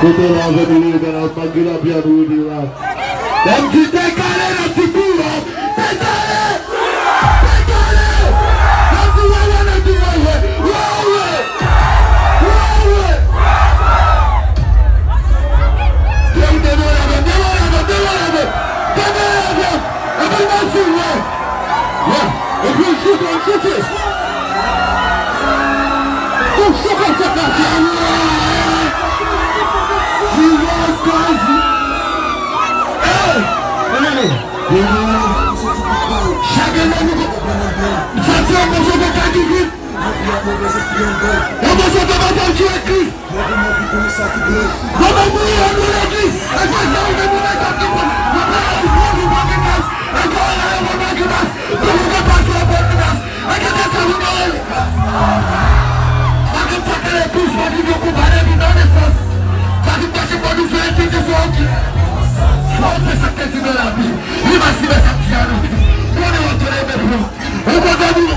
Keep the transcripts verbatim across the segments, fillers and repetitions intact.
Kote la avèk nou, gade, malgre lapli ap rete la. N ap di, tèt kale, n ap di, pull up. Tèt kale! Tèt kale! N ap di, wewe, n ap di, wewe. Wewe! Wewe! Demonn avè m, demonn avè m, demonn avè m! Demonn avè m! Epi l mèsi, wè! Wè! Epi l choute, l choute! Fou, fou, fou, fou, fou, fou. Jesus Christ. Hey! Chak lè nou, sa se yon bon sote ka ki vin. Yon bon sote pa fè l tire Kris. Mwen mouri an nou legliz. E fè sa ou te mouri sa ki bon. Mwen pa al fè nou pa ki mas. E fè la yo pa ki mas. Mwen pa pase yon bon ki mas. Mwen gen sa nou mare. Mwen gen sa ke legliz mwen ki gen konpare li nan nesans. Mwen gen pase bon nouvèl ki te fè oki. Sa ou te sa ke di nan labi. Li masive sa ki a nou. Mwen ne wè tole de pou. Ou kontan nou?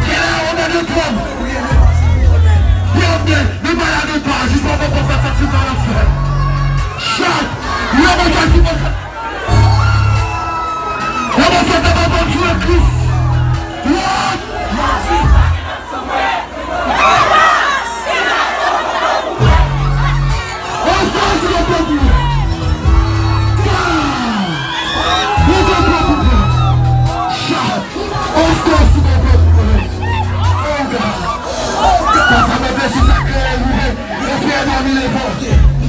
Kèl a ou nan de twòm? Byen, byen, nou pa la de twa, jis mwen poko fè sa ti pa nan fè. Chat, yo mwen fè ti mwen fè. Yo mwen fè te mwen fè jwe Kris. What? Of course, you go broke me. God! You go broke me. Shout. Of course, you go broke me. Oh, God. Papa, mwen vle si sa kreye rive. Respè a mi levan.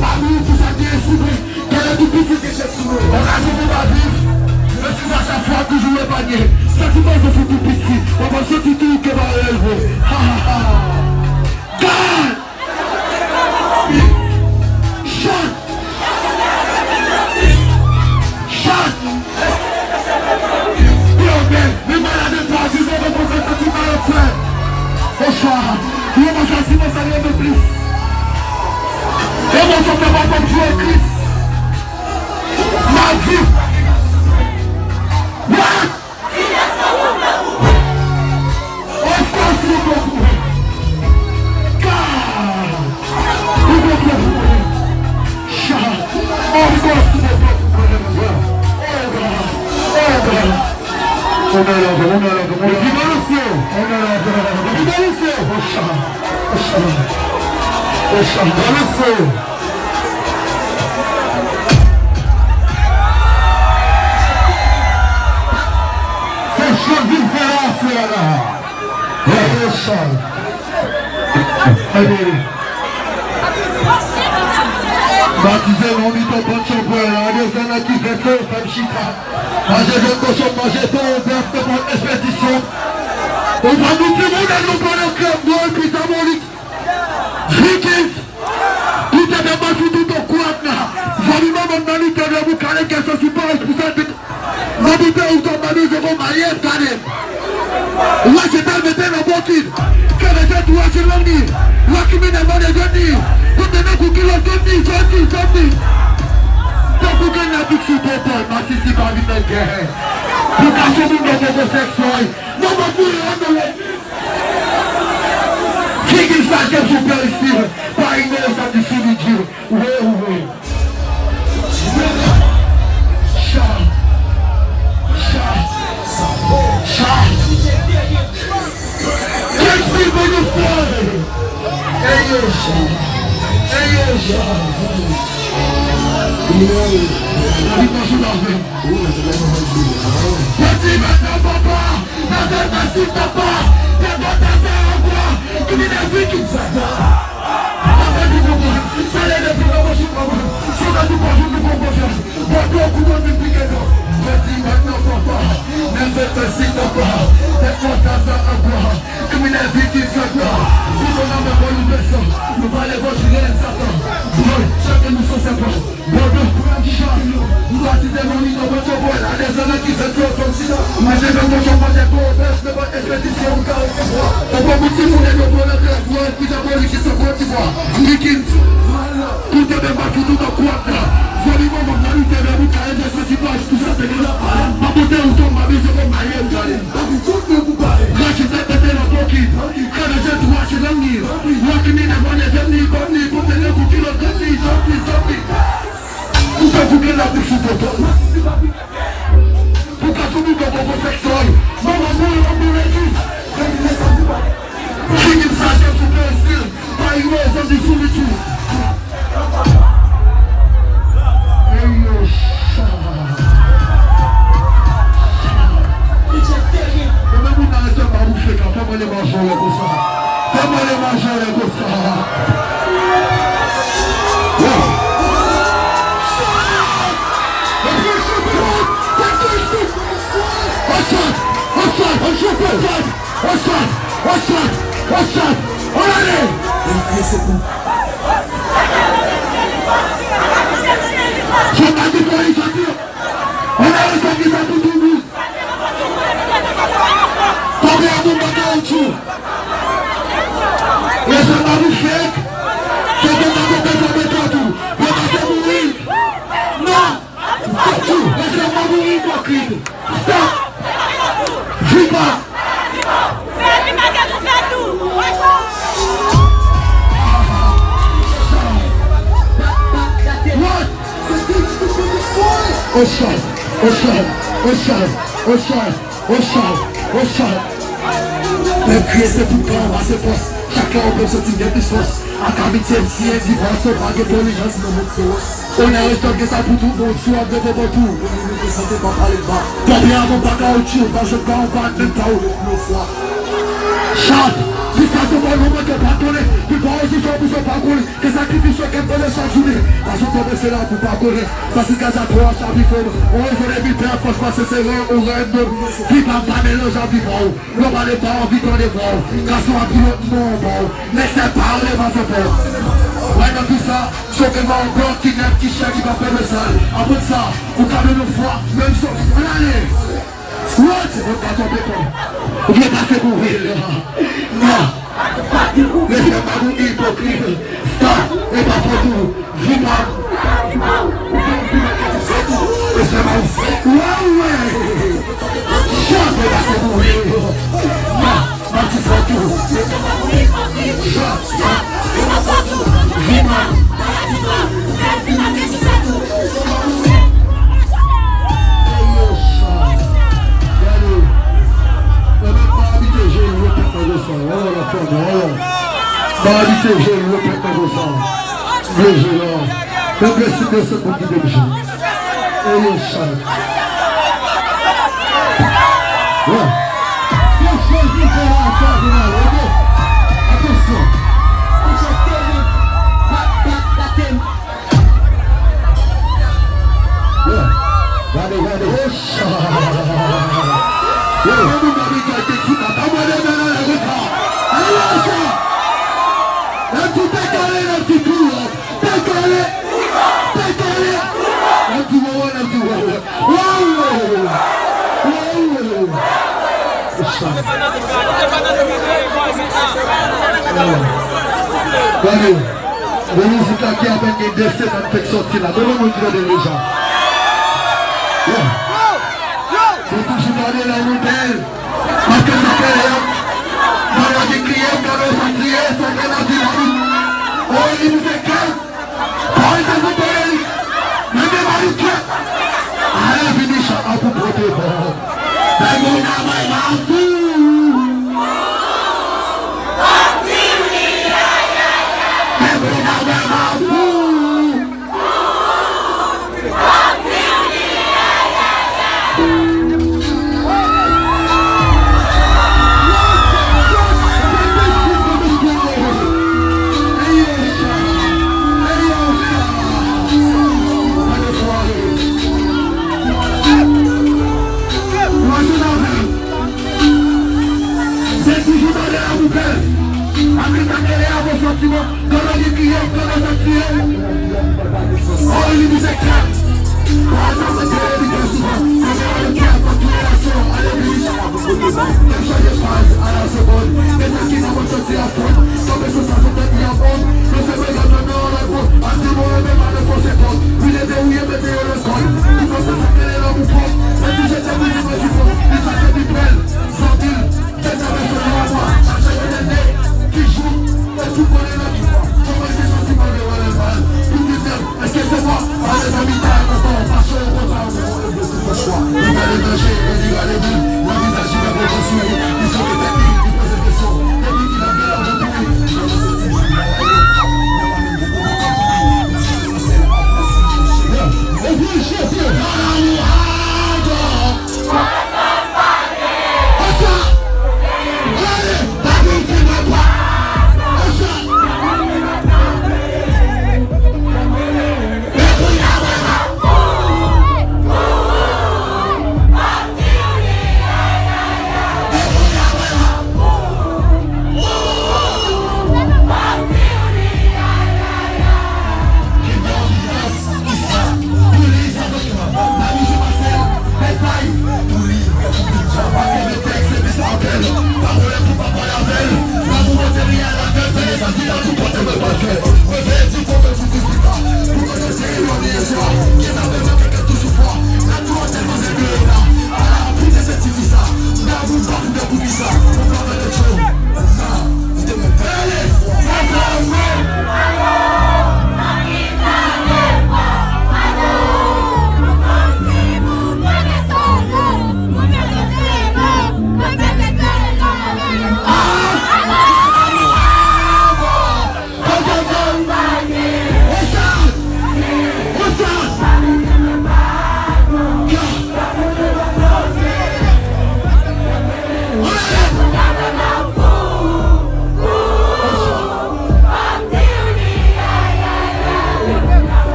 Pa mi pou sa ki esouple. Kè yo tou piti ke chèf sou yo. Okazyon pou pa viv. Mesi sa chak fwa toujou epanye. Sa ti pa zo sou tou piti. Ou pa soti tou ke pa relve. Ha, ha, ha. God! Chat! Chat! Yo, men, men malad pa, si se bon pwofèt, sa ti malad fè. Oswa, yo mwen chwazi mwen sa leve plis. E mwen chante pa kòm jwe Kris. Ma vi. What? Of course you go through it. God, you go through it. Shout. Of course you go through it. Oh God. Oh God. Onè lòv, onè lòv, onè lòv. Epi balanse. Onè lòv, onè lòv. Epi balanse. Osha. Osha. Osha. Balanse. Se jan vin fè la, se la. Hey, Charles. Hey, baby. Batize non, li te pran chanpwè la, de zèn nan ki vèt fè yo fè m chita. Manje vyann kochon, manje toro, bèf, te pran ekspedisyon. Ou pa nou timoun, nou pran nan krèm, bò, epi ta molik. Vikings! Koute de bal sou tout on kwak la. Zanmi manman m nan li te dwe pou kale kè sansi pa pou sa te. Mwen bite ou tonbe nou zoko maye kane. Wa se tal mete nan bokit. Kè de je tou aje lang ni. Wa ki mine mande je ni. Koute nan kou kilo je ni, je ni, je ni. Tankou gen nan bik sou popo, masisi pa vin nan gè. Pou kache moun nan popo sèks toy. Manman pou yo an nan lè. Figi l sa ke sou pè isil, pa inyore sa ki sou li di. Wi, wi. Cha. Cha. Cha. Kèk fi pou nou fè. Eye, cha. Eye, cha. Wi. Li pa sou la fè. Pati mèt nan papa, nan tèt mèsi papa, tèt bata sa ankò, ki vin avik sa. Papa di konprann, sa lè de fi nan machine papa, sou nan di pa jou nou konprann. Bòdò kouman vin pike nan. Pati mèt nan papa, nan tèt mèsi papa, tèt bata sa ankò, ki vin avik sa. Kouton nan men mwen nou besan, nou pa levanjil Satan. Boy, chak nou san sèpan. Bòdò, pran di jan. M batize nan li nan mwen chòpòy la. Dèzè nan ki fèt fè fanm sida. Manje nan mwen chòpòy jè pwovens nan mwen ekspedisyon m ka resevwa. Ou pran pou timoun e yo pran nan krèk mwen ki diabolik ki san Kotivwa. Kikin. Koute men mwen foutou nan kwak la. Zanmi manman m nan li te vè pou kare de sansi paj pou sa te gen la. M ap pote ou tonm, m ap beze pou maye m gade. Rache tèt pete nan pokit. Kè de je tou ache nan mi. Wa ki mine mwen ne vè ni kòm ni pou te gen pou kilo. Ou fè pou kidnapin sou tonton. Pou ka sou bouton tonton sèksèy. Manman mouri nan legliz. Figi m saje sou peristil. Pa yo zanmi sou li tou. Eyo, sa. Sa. Mwen menm moun nan rete pa bouche ka. Fè mwen le majò lè konsa. Fè mwen le majò lè konsa. One shot! One shot! One shot! One shot! One shot! One shot! One shot! One ale! Sòlda ki fò li sòti. One ale sòti sa pou tou bout. Konbyen moun nan kawotchou? Mesye pa pou fake. Fake ta konpè sa mete tou. Yo pase mouri. Non. Fake tou. Mesye pa pou ipokrit. Stop. Viva. What? Ocean, ocean, ocean, ocean, ocean, ocean, ocean. Lè m kriye se pou kan anba se fòs. Chak lè w pè soti gen plis fòs. Ak amitye m siyen divòs, pa gen tolerans nan mond fewòs. Onè respè gen sa pou tou, bon, sou ap devan bon tou. Bon, nou reprezante pa pale ba. Pòpye avon pa kawotchou, pa jwenn pa anba, menm pa ou, nou fwa. Chat, diskasyon pa nou manke pa konnen, pi pa osi fò pou fè pa konnen. Ke sakrifis yo kèm konnen chak jounen. Ajoute mwen se la pou pa konnen. Paske gaz a twa sa pi fò. On rezon epi pè fòs pase se rè ou rè non. Pi pa pa melanje a pi pa ou. Lè w pale pa anvi tande vwa w. Gason a pi lòt non ba w. Nèg sa pa rele pa fè pè. Wè nan tou sa, choke ba w blan ki nèf ki chè ki pa pè mesaj. Apre sa, ou ka menm yon fwa, menm son. Ann ale. What? Ou ka twonpe kò. Ou vle pase pou vil. Non. Mesye pa pou ipokrit. Sa, e pa fòt ou. Viva. Mesye pa ou. Wè, wè. Chat, e pase pou vil. Non. Manti fòt ou. Chat, chat. Viva. Gade. Mwen menm pa abitye jwe repèt nan konsa. Wè, wè, wè, wè. Pa abitye jwe repèt nan konsa. M vle jwe la. Mwen vle si de segonn ki te m jwe. Eyo, chay. Wè. Se chèz nou fè la sa pou n ale, oke? Atansyon. Yo, gade, gade. Yo, yo, moun nan Miguel te di, "Papa, mwen demen nan lè konsa." Alò sa, nèg di te kale, nèg di tou, te kale, te kale. Nèg di, "Wè, wè," nèg di, "Wè, wè." Wè, wè, wè. Wè, wè, wè. Gade. Bon, mizik la ki apèn gen de semèn fèk sòti la. Konbyen moun ki tande l deja? Yeah. Yo toujou gade lè nou bèl. Paske sa fè lè. Maladi kriye, gade sa kriye, sa fè la di la. Oh, li nou fè kè. Pawòl sa nou peye li. Men de mari kè. Ale vini chan an pou pote bon. Bèl moun nan mwen, mwen an tou. Se toujou tande la pou pè. Apre sa, kele a bon santiman. Tande li kriye, tande sa kriye. Oh, li di se kè. Kwa sa se kè, li kè souvan. Kòman ale kè, fòk ki relasyon, ale vini. Menm chanje faz, a la segonn. Men sa ki nan mwen santi a fon. Tonbe sou sa, fòk tèt li an fon. Men se mwen, gade nan lòt bò. Anti mwen, men pa nan fon se kò. Wi, leve, wi, mete yo nan kòn. Ki fò se sa kele la pou kò. Men ki jete pou di mwen ki fò. Li sa se pi bèl. Zanmi l. Tèt avè fè yon mwa, sa fè yon nènè, ki jou, e tou konnen nan ki mwa. Kòman se santi mwen gen wè lè mal. Pou di bèl,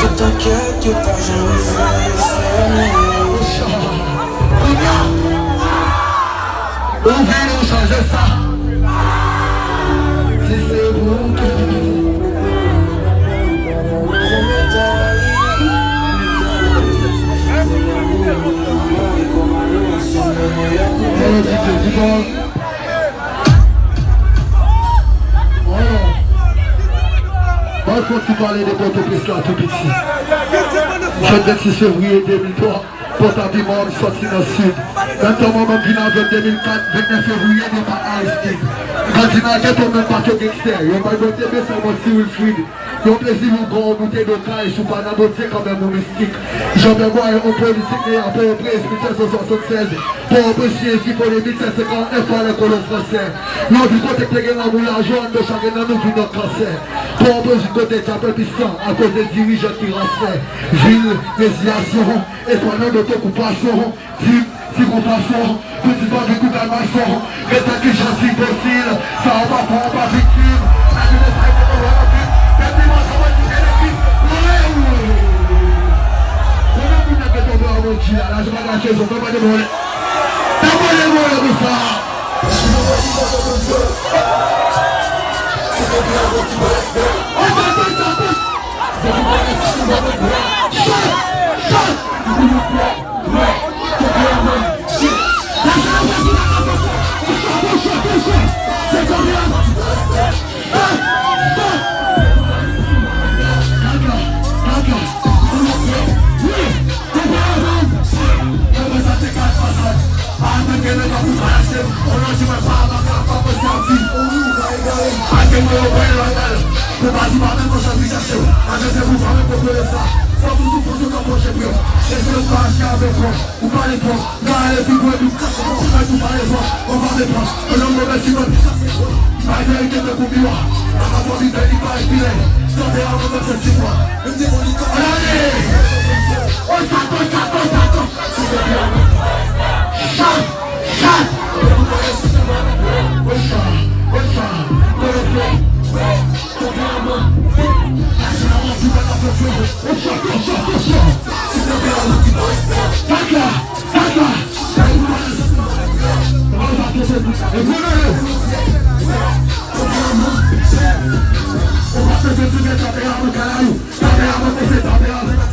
Tout ankèt yo pa janm reziste. Ou vini, ou chanje sa. Si se pou ou ke Hello, D J, di bon. Bon, fò ti pale de Pòtoprens la tou piti. Jodi vennsis fevriye de mil twa. Pòtapiman, m sòti nan sid. Menm tan manman m vin avè m de mil kat, vennèf fevriye, depa Aristid. M grandi nan geto, menm pa ke gangstè. Yon bay bòte, men sèlman ti Wilfrid. Yon plezi lougon, yon boutèy do kay, si w pa nan Bondye, kanmenm ou mistik. Jan Bèbwa, yon politik, men apre yon prez, mil sèt san swasannsèz. Pòtoprens, Jezi, fò de mil sèt san karannèf, pa lè kolon fransè. Yon vil kote k te gen lanmou, lajan, anndan chak nan nou vin nan kansè. Pòtoprens, kote dyab pwisan, akoz de dirijan ki ransè. Vil, reziyasyon, Espwa nan do tankou pwason, di, ti gon fason, pou disparet kou kalmason, ret tankou jan ti fosil, sa w pa fè, w pa viktim, sa ki te fè, w pa wè anpil, pèp li manjè, w di, se lekip, wi, wi, wi, wi, wi, wi. Konnen moun nan gen tonbe an modi la, la, je pa gache zo, fè mande mwen, ta mande mwen, konsa. Ou pale twò, gade figo epi w kache ou pale twò, ou pa depann. Yon nonm move ti mwen, bay verite tankou miwa. Papa fò li fè li pa epilè. Tande a mwen fè ti mwa. Menm devan li ka. Alè! Osa, osa, osa, osa. Chat! Chat! Osa, osa, osa. Tande a mwen. Osa, osa, osa. Tande a mwen. Tande a mwen.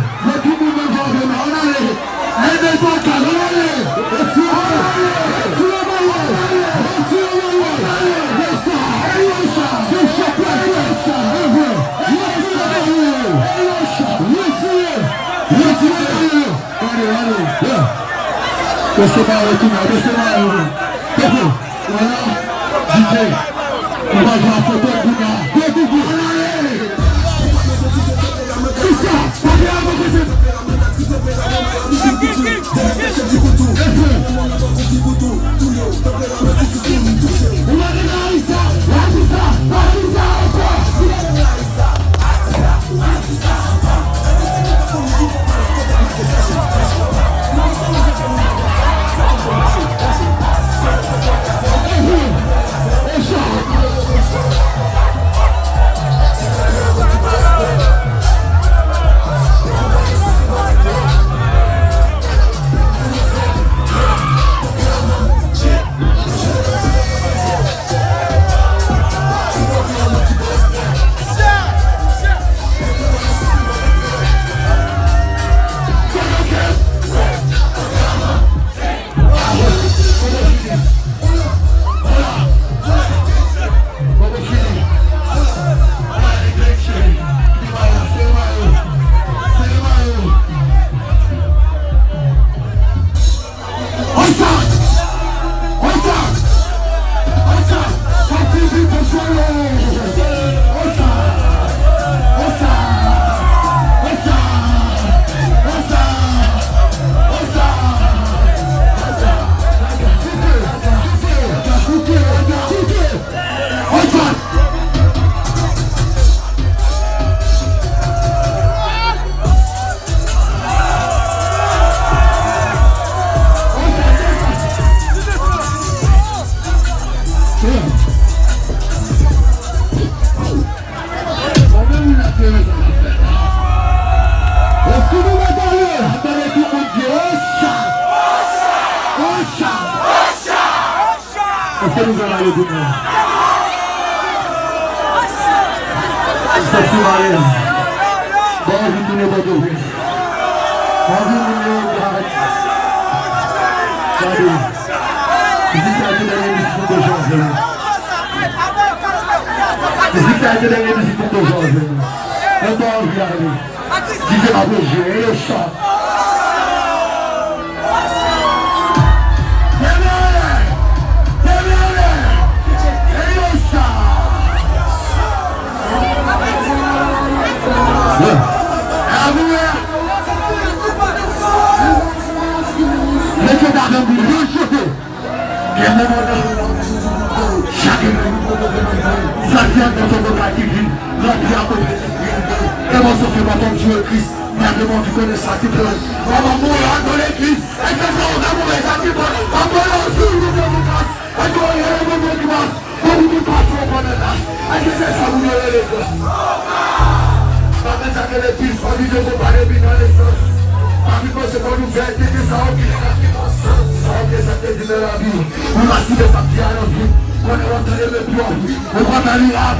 Yo ki moun nan jòvè la, ann ale. Mete twa kal, ann ale. Retire mayo, retire mayo, retire mayo. Yes sir. Se chòk la, se chòk la. Retire mayo. Retire, retire mayo. Gade, gade. Yeah. Yo se mayo, yo se mayo. Yo se mayo. Voilà. D J. Ou va jwe a foto kounye a. Yo, yo, yo. Kisa? Papye a mwen pase. Ou va gen la, Isa. La, Isa. La, Isa, ankò. Èske nou mèt ale? Ann tande tout moun di, Ocha! Ocha! Èske nou fè male pou nou? Ou santi male? Bon, anvi tounen Pòtoprens. Anvi moun yo gade. Gade. Jis la te dènye mizik pou Dojan fè. Jis la te dènye mizik pou Dojan fè. Mwen pa anvi ale. D J pa pou jwe, e yo chan. Kenbe anlè! Kenbe anlè! E yo chan! Mesye dam, yo choke. Gen moman nan, chak sa ki antre sou vokal ki vin, rantre akote. E mwen sou fè pa fòm jwe Kris, mwen vle mwen anvi konnen sa ki pran. Mwen mwen mouri andan legliz. Èske sa ou ka mouri sa ki pran? Mwen mwen anvi sou nou fè mou kras. Èske ou rele mwen mwen ki mas? Pou moun pase w konnen las. Èske se sa moun yo rele gras? Pa gen sa k rele pis, pa vin jwe konpa depi nan nesans. Pa vin panse konn ou vèt, gen sa ou gen nan ki bon sans. Sa ou gen sa k te di nan lavi. Ou pa simen sa k di a nan vi. Konnen w ap tande lepi w. Ou konn nan li ap.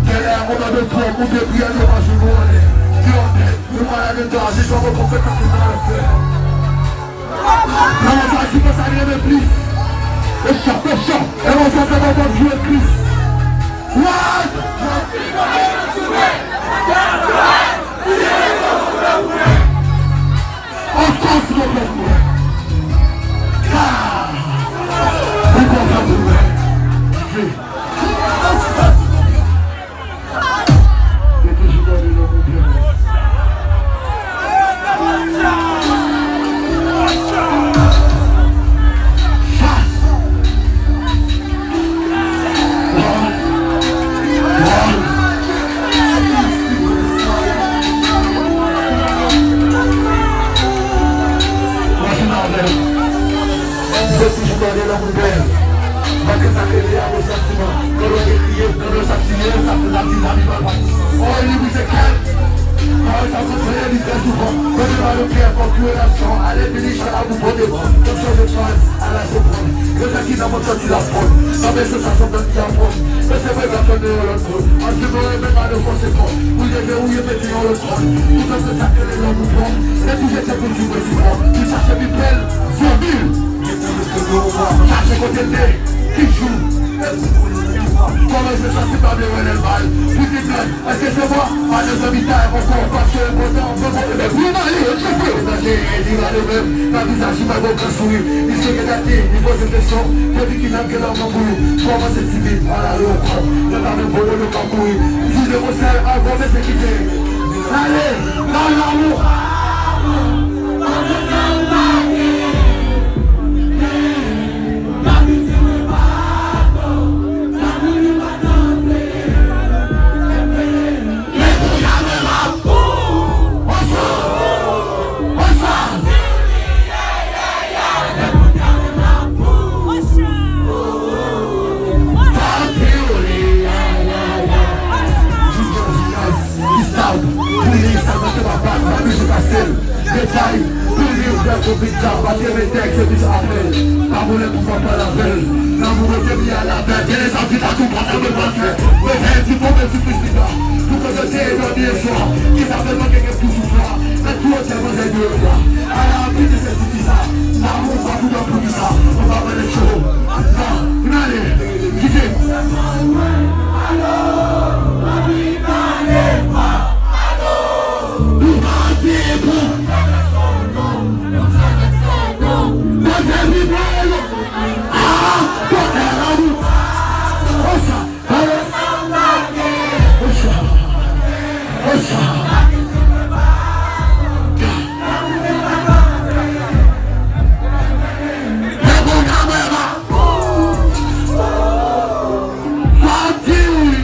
Genlè a moman de twòp, ou te priye de pa jou nou anlè. Ki anlè. Ou malad de twa, se swa mwen pwofèt ak tout malad fè. Nan mwen sa di konsa li renmen plis. Pechè, pechè. E mwen sa fè mwen konn jwe Kris. What? Of course mwen konn jwe. Ah! Mwen konn jwe. Yo toujou gade nan moun byen. Mwen toujou gade nan moun byen. Malgre sa ke li a resantiman, lè w te kriye, lè w te kriye, sa pou la di la vi pa pati. Oh, li brize kè. Pawòl sa kontrè li trè souvan. Kote pa yo kè fòk yon relasyon. Ale vini chalabou bon devan. Tank chanje faz a la sopran. Yo sa ki nan mwen sòti la fòn. Sa men se sa sòt nan ki apwòch. Men se vre grann fè de yon lòt moun. Ann di mwen renmen pa de fòse kò. Ou leve ou repete yon lòt kòn. Ou tank sa ke le lanmou pran. Se tou jete pou di mwen si fò. Li chache pi bèl. Zanmi. Chache kote l te. Ki jou. Kòman se sa si pa vle wè lè l mal. Pitit mwen. Èske se mwa? Pa nan zanmitay ankò, paske enpòtan, mwen bon, ebyen, byen ale, yo tcheke. Danje, li rale menm, nan vizaj li, pa gon gran souri. Li cheke gade, li poze kesyon, depi kilè m gen lanmou pou li. Kòman se timid, pa rale ankò. Mwen pa menm bon, yo pa kouri. Di de konsèy, avan, men se kite. Ale, nan lanmou. Detay, pou li, fè konfidans, pa te met tèks, se plis apèl. Pa vole pou mwen pale avè l. Nan moman ke mi al avè l, gen lè sa vin a tou pran nan men mwen fè. Mwen fè di konbyen ti plis li ta. Pou kote te e dòmi e swa. Ki sa fè mwen gen gen toujou fwa. Nan tou otè mwen gen de fwa. Ala anpil de se ti sa. Nan mwen pa pou mwen pou ki sa. Mwen pa pale cho. Nan, nan ale. Kite. Alo, mwen pa pale fwa. Alo. Ou pa te bon. Fò w di wi.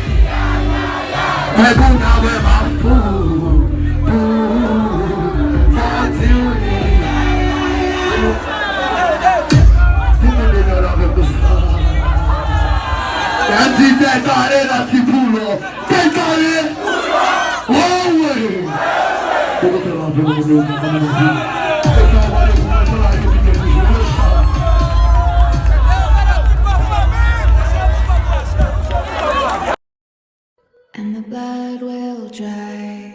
Mwen pou ta mwen pa fou. Fò w di wi. Pou mwen de lòl avèk ou sa. Mwen di tèt kare la ti poulon. Tèt kare. Oh wi. Pou mwen te la pou mwen de ou. And the blood will dry.